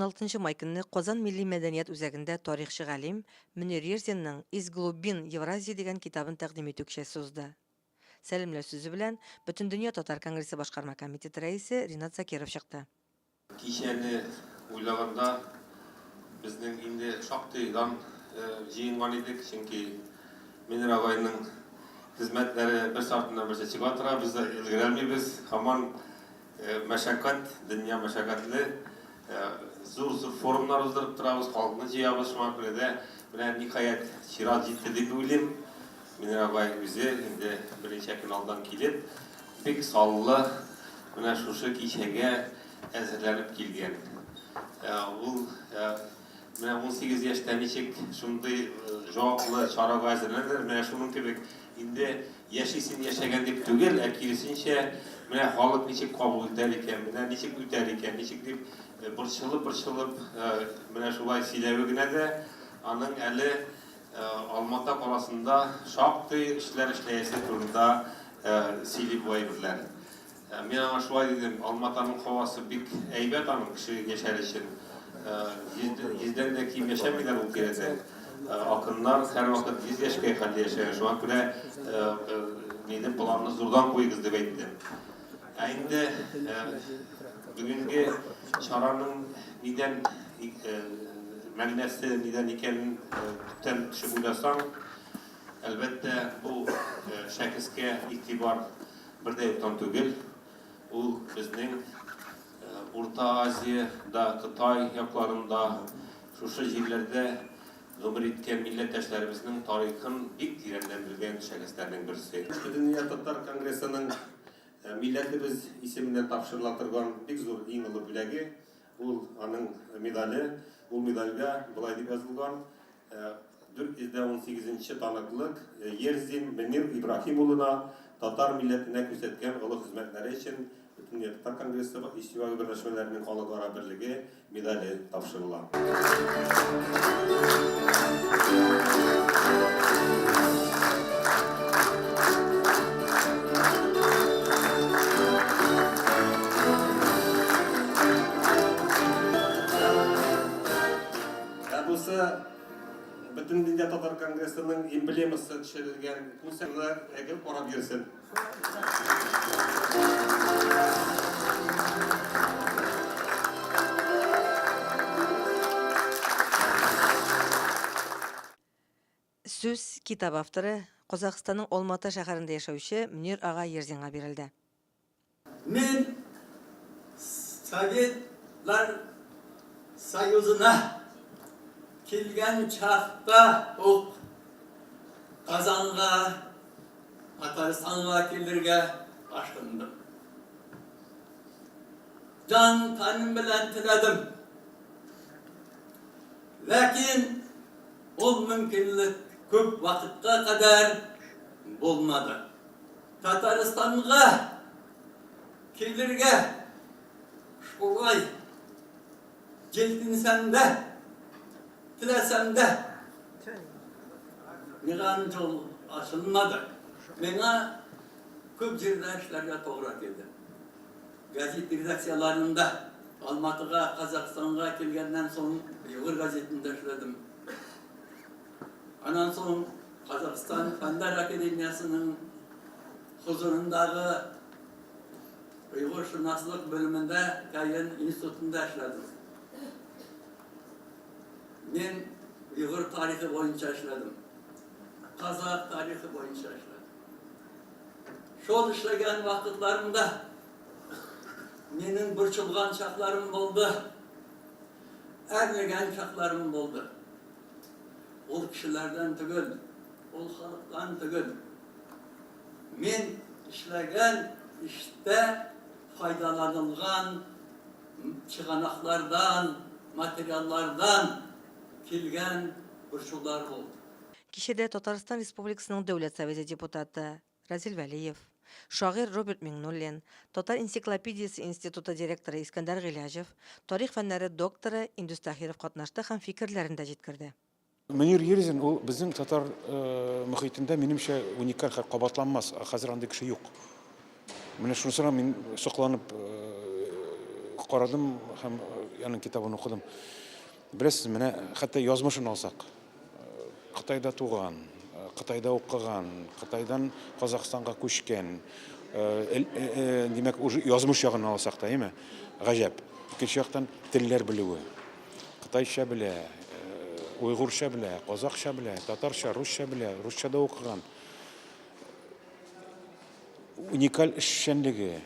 16 май көнне Казан милли мәдәният үзәгендә тарихчы галим Мөнир Ерзинның Из глубин Евразии дигән китабын тәкъдим итү кичәсе узды. Сәламләү сүзе белән Бөтендөнья татар конгрессы башкарма комитеты рәисе Ринат Закиров чыкты. Кичәне уйлаганда безнең инде шактыйдан җыенган идек, чөнки Мөнир агайның хезмәтләре берсе артыннан берсе чыга тора, без дә өлгерәлмибез. Һаман мәшәкать, дөнья мәшәкатьле, зур-зур форумнар уздырып торабыз, халыкны җыябыз, шуңа күрә дә менә ниһаять чират җитте дип уйлыйм. Мөнир агай үзе инде берничә көн алдан килеп, бик саллы менә шушы кичәгә әзерләнеп килгән. Ул менә 18 яшьтә ничек шундый җаваплы чарага әзерләнәләр, менә шуның кебек инде яшисен яшәгән дип түгел, ә киресенчә, менә халык ничек кабул итәр икән, менә ничек үтәр икән, ничек дип борчылып-борчылып менә шулай сөйләве генә дә аның әле Алмата каласында шактый эшләр эшләясе турында сөйли бу әйберләр. Мин аңа шулай дидем, Алматаның һавасы бик әйбәт аның кеше яшәр өчен. Йөздән дә ким яшәмиләр ул тирәдә. Акыннар һәрвакыт 100 яшькә хәтле яшәгән. Шуңа күрә минем планны зурдан куегыз дип әйттем. Ә инде бүгенге чараның нидән мәгънәсе нидән икәнен төптән төшеп уйласаң, әлбәттә, бу шәхескә игътибар бер дә юктан түгел. Ул безнең Урта Азиядә, Кытай якларында, шушы җирләрдә гомер иткән милләттәшләребезнең тарихын бик тирәннән белгән шәхесләрнең берсе. Бөтендөнья татар конгрессының милләтебез исеменнән тапшырыла торган бик зур иң олы бүләге, ул аның медале. Ул медальгә болай дип язылган, 418 нче таныклык Ерзин Мөнир Ибраһим улына татар милләтенә күрсәткән олы хезмәтләре өчен Бөтендөнья татар конгрессы иҗтимагый берләшмәләренең халыкара берлеге медале тапшырыла. Ә бусы Бөтендөнья татар конгрессының эмблемасы төшерелгән күсәмне гел карап йөрсен. Сүз китап авторы, Казахстанның Алматы шәһәрендә яшәүче Мөнир ага Ерзинга бирелде. Мин Советлар Союзына килгән чакта ук Казанга, Татарстанга килергә ашкындым. Җан-тәнем белән теләдем. Ләкин ул мөмкинлек күп вакытка кадәр булмады. Татарстанга килергә шулай җилкенсәм дә, теләсәм дә, миңа юл ачылмады. Миңа күп җирдә эшләргә тугры килде. Газет редакцияләрендә, Алматыга, Казахстанга килгәннән соң Югыр газетында эшләдем. Аннан соң Казахстан Фәннәр академиясенең хозурындагы уйгыршынаслык бүлемендә Каен институтында эшләдем. Мин уйгыр тарихы буенча эшләдем. Казах тарихы буенча эшләдем. Шул эшләгән вакытларымда минем борчылган чакларым булды, әрнегән чакларым булды. Ул кешеләрдән түгел, ул халыктан түгел. Мин эшләгән эштә файдаланылган чыганаклардан, материаллардан килгән борчулар булды. Кичәдә Татарстан Республикасының Дәүләт Советы депутаты Разил Вәлиев, шагыйрь Роберт Миңнуллин, Татар энциклопедиясе институты директоры Искәндәр Гыйләҗев, тарих фәннәре докторы Индүс Таһиров катнашты һәм фикерләрен дә җиткерде. Мөнир Ерзин ул безнең татар мохитендә, минемчә, уникаль хәл, кабатланмас, хәзер андый кеше юк. Менә шунысына мин сокланып карадым һәм аның китабын укыдым. Беләсез, менә хәтта язмышын алсак, Кытайда туган, Кытайда укыган, Кытайдан Казахстанга күчкән, димәк, уже язмыш ягыннан алсак та, әйеме? Гаҗәп. Икенче яктан, телләр белүе. Кытайча белә, уйгурча белә, казахча белә, татарча, русча белә, русча да укыган. Уникаль эшчәнлеге,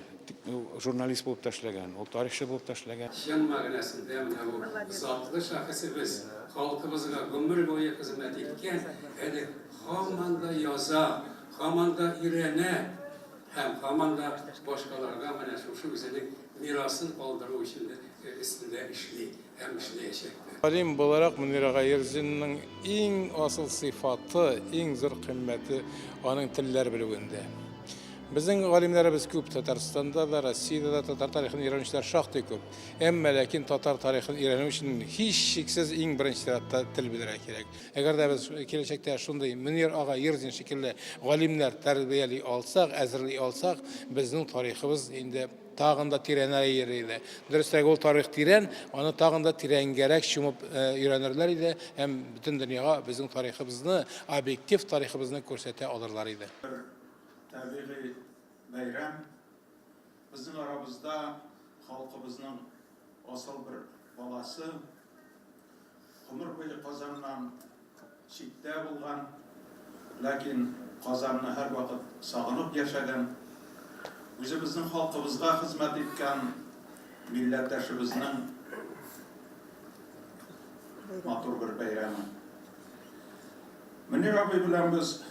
журналист булып та эшләгән, ул тарихчы булып та эшләгән. Чын мәгънәсендә менә бу затлы шәхесебез, халкыбызга гомер буе хезмәт иткән, әле һаман да яза, һаман да өйрәнә һәм һаман да башкаларга менә шушы үзенең мирасын калдыру өчен өстендә эшли. Һәм эшләячәк тә. Галим буларак Мөнир ага Ирзинның иң асыл сыйфаты, иң зур кыйммәте аның телләр белүендә. Безнең галимнәребез күп, Татарстанда да, Россиядә дә татар тарихын өйрәнүчеләр шактый күп. Әмма ләкин татар тарихын өйрәнү өчен һичшиксез иң беренче чиратта тел белергә кирәк. Әгәр дә без киләчәктә шундый Мөнир ага Ирзин шикелле галимнәр тәрбияли алсак, әзерли алсак, безнең тарихыбыз инде Тагын да тирәнәер иде. Дөресрәге, ул тарих тирән, аны тагын да тирәнгәрәк чумып өйрәнерләр иде һәм бөтен дөньяга безнең тарихыбызны, объектив тарихыбызны күрсәтә алырлар иде. Бер табигый бәйрәм. Безнең арабызда халкыбызның асыл бер баласы, гомер буе Казаннан читтә булган, ләкин Казанны һәрвакыт сагынып яшәгән, үзебезнең халкыбызга хезмәт иткән милләттәшебезнең матур бер бәйрәме. Мөнир абый белән без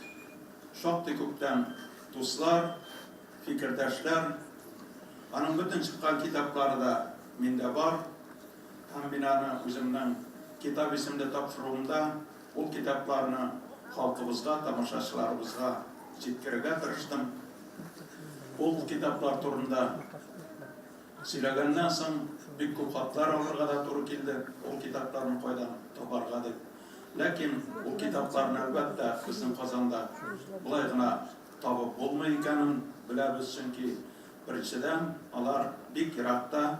шактый күптән дуслар, фикердәшләр. Аның бөтен чыккан китаплары да миндә бар. Һәм мин аны үземнең Китап исемле тапшыруымда ул китапларны халкыбызга, тамашачыларыбызга җиткерергә тырыштым. Ул китаплар турында сөйләгәннән соң бик күп хатлар алырга да туры килде, ул китапларны кайдан табарга дип. Ләкин ул китапларны, әлбәттә, безнең Казанда болай гына табып булмый икәнен беләбез, чөнки, беренчедән, алар бик еракта,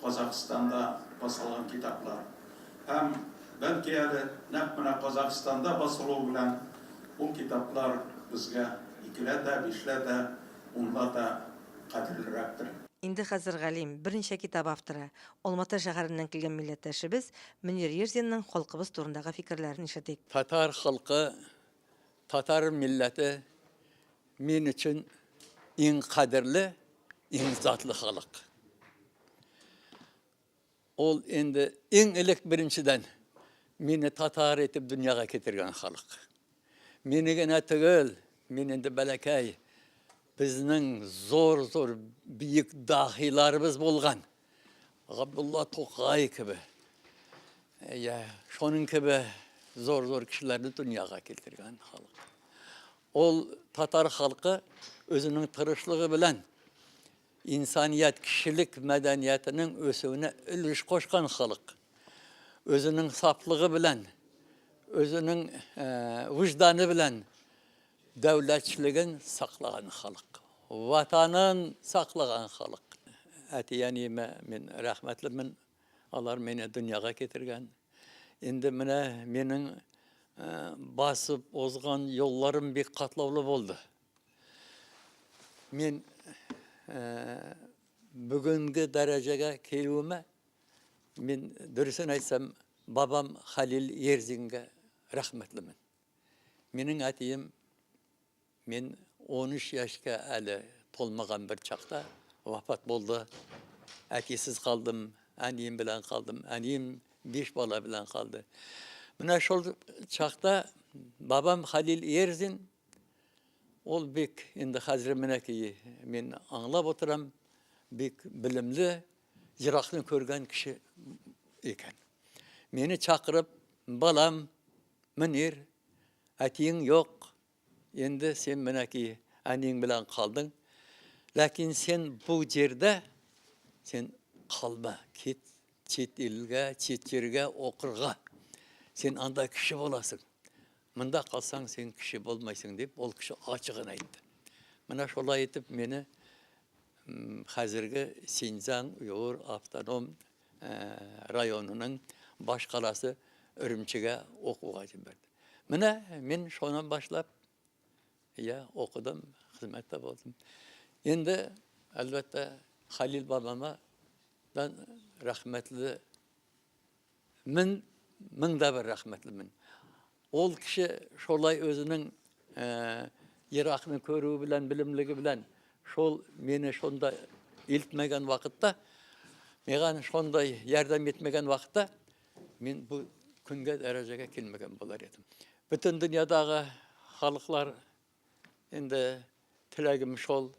Казахстанда басылган китаплар. Һәм, бәлки әле, нәкъ менә Казахстанда басылуы белән ул китаплар безгә икеләтә, бишләтә, унлата кадерлерәктер. Инде хәзер галим, берничә китап авторы, Алматы шәһәреннән килгән милләттәшебез Мөнир Ерзинның халкыбыз турындагы фикерләрен ишетик. Татар халкы, татар милләте мин өчен иң кадерле, иң затлы халык. Ул инде иң элек беренчедән мине татар итеп дөньяга китергән халык. Мине генә түгел, мин инде бәләкәй, безнең зур-зур бөек даһиларыбыз булган. Габдулла Тукай кебек, я, шуның кебек зур-зур кешеләрне дөньяга китергән халык. Ул татар халкы үзенең тырышлыгы белән инсаният, кешелек мәдәниятенең үсүенә өлеш кошкан халык. Үзенең сафлыгы белән, үзенең вөҗданы белән дәүләтчелеген саклаган халык. Ватанын саклаган халык. Әти-әниемә мин рәхмәтлемен. Алар мине дөньяга китергән. Инде менә минем басып узган юлларым бик катлаулы булды. Мин бүгенге дәрәҗәгә килүемә, мин дөресен әйтсәм, бабам Хәлил Ерзингә рәхмәтлемен. Минем әтием Мин 13 яшькә әле тулмаган бер чакта вафат булды. Әтисез калдым, әнием белән калдым. Әнием биш бала белән калды. Менә шул чакта бабам Халил Ерзин, ул бик инде хәзер менәки мин аңлап утырам, бик белемле, еракны күргән кеше икән. Мине чакырып, балам, Мөнир, әтиең юк, Инде син менәки әниең белән калдың. Ләкин син бу җирдә син калма, кит чит илгә, чит җиргә укырга. Син анда кеше буласың. Монда калсаң, син кеше булмайсың, дип, ул кеше ачыгын әйтте. Менә шулай итеп мине хәзерге Синьцзян Уйгыр автоном районының баш каласы Өремчегә укуга җибәрде. Менә мин шуннан башлап я укыдым, хезмәттә булдым. Инде, әлбәттә, Хәлил бабама дан рәхмәтле Мин меңдә бер рәхмәтлемен. Ул кеше шулай үзенең еракны күрүе белән, белемлеге белән шул мине шунда илтмәгән вакытта, миңа шундай ярдәм итмәгән вакытта, мин бу көнгә дәрәҗәгә килмәгән булыр идем. Бөтен дөньядагы халыклар инде теләгем шул,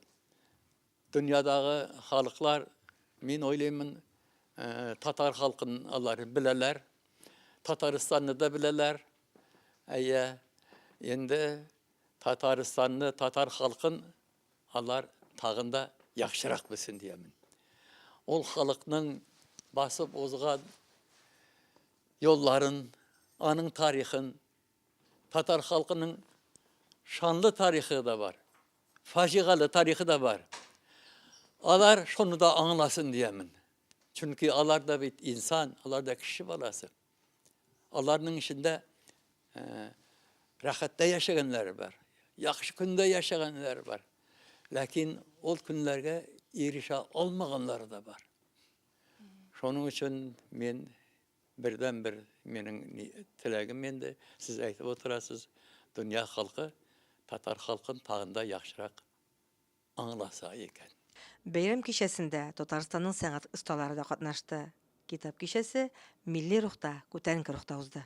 Дөньядагы халыклар, мин уйлыймын, татар халкын алар беләләр. Татарстанны да беләләр. Әйе, инде Татарстанны, татар халкын алар тагын да яхшырак белсен диямен. Ул халыкның басып узган юлларын, аның тарихын, татар халкының шанлы тарихы да бар. Фаҗигале тарихы да бар. Алар шуны да аңласын диямен. Чөнки алар да бит инсан, алар да кеше баласы. Аларның эчендә э, рәхәттә яшәгәннәре бар, яхшы көндә яшәгәннәре бар. Ләкин ул көннәргә ирешә алмаганнары да бар. Шуның өчен мин Бердәнбер минең теләгем инде, сез әйтеп утырасыз, дөнья халкы татар халкын тагын да яхшырак аңласа икән. Бәйрәм кичәсендә Татарстанның сәнгать осталары да катнашты. Китап кичәсе милли рухта, күтәренке рухта узды.